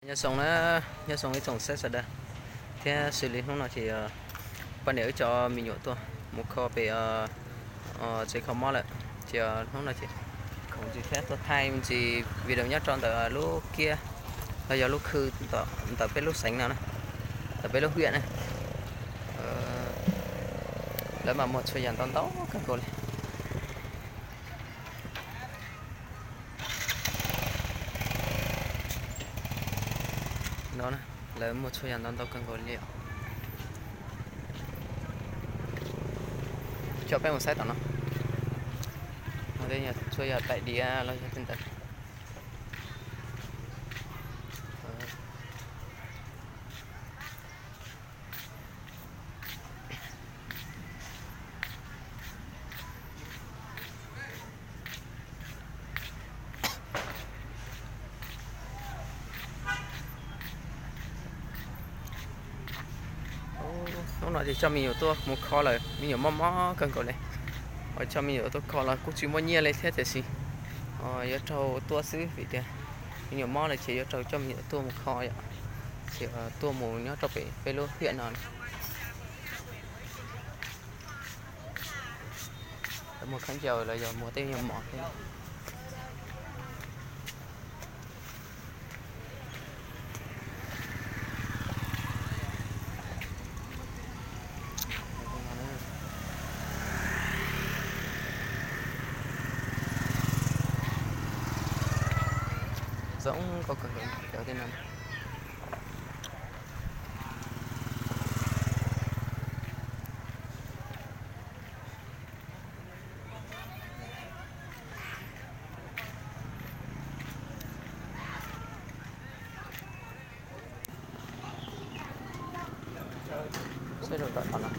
Nyob zoo na, nyob zoo ib tsoom saib sawv daws, thiab xws li hnub no ces poj niam wb coj me nyuam tuaj mus kho pem tsev kho mob lawm. Ces hnub no ces khoom ntsis thiab tuaj thaij me ntsis video nyob rau ntawm lub kiab los yog lub khw ntawm peb lub xeev no, ntawm peb lub hiam na. Lawv mas muag txhua yam ntau ntau kawg nkaus li. No, lawv muag txhua yam ntau ntau kawg nkaus li os. Coj peb mus saib tom no, txhua yam tais diav los yog tej ntawd. Hnub no ces coj me nyuam tuaj mus kho lawm, me nyuam mob mob kawg nkaus li. Coj me nyuam tuaj kho los kuj tsis muaj nyiaj li thiab tiam sis yuav raug tuaj xwb vim tias me nyuam mob lawm ces yuav raug coj me nyuam tuaj mus kho yom. Ces tuaj mus nyob rau pem peb lub hiam no. Lawv muag khaub ncaws los yog muag tej nyuag mov thiab. Zoo nkauj kawg nkaus cov tej no. Saib rau tom no.